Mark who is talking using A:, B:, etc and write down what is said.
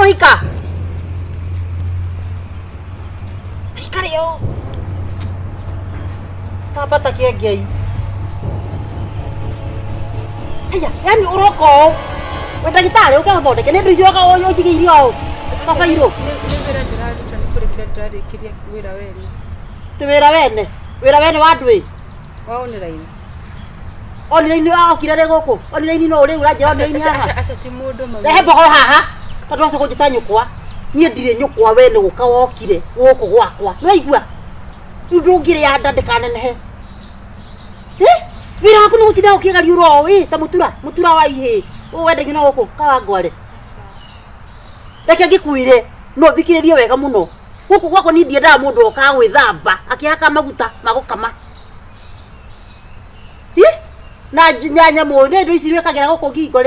A: Ndũkũhika. Ikare ũũ. Tambata kĩengei. Haya, yani ũroka ũũ. We ndagĩtarĩ ũke ũthondeke nĩ ũndũ icio ũka ũnjigĩire ũũ. Kabairũ.
B: Nĩ wĩra ndĩraruta nĩ kũrĩkia ndĩrarĩkĩria wĩra wene.
A: Ti wĩra wene. Wĩra wene wa ndwĩ.
B: Wa online.
A: Online okire rĩ gũkũ. Online no rĩu ũranjĩra online haha.
B: Aca ti mũndũ mami.
A: Rehe mbogoro haha. Tondũ wacoka kũnjĩta nyũkwa. Niĩ ndirĩ nyũkwa we nĩ gũka wokire gũkũ gwakwa. Nĩwaigua? Rĩu ndũngĩrĩa nda ndĩkanenehe. Eh? Wĩra waku nĩ gũtinda ũkĩgariũra ũũ ĩ ta mũtura, mũtura wa ihĩĩ. Ũũ wendagio na gũkũ Kawangware. Reke ngĩkwĩre no thikĩrĩrie wega mũno. Gũkũ gwakwa niĩ ndiendaga mũndũ okaga gwĩthamba akĩhaka maguta ma gũkama. Ĩ? Na nyamũ nĩ indo ici wĩkagĩra gũkũ ngingo rĩu.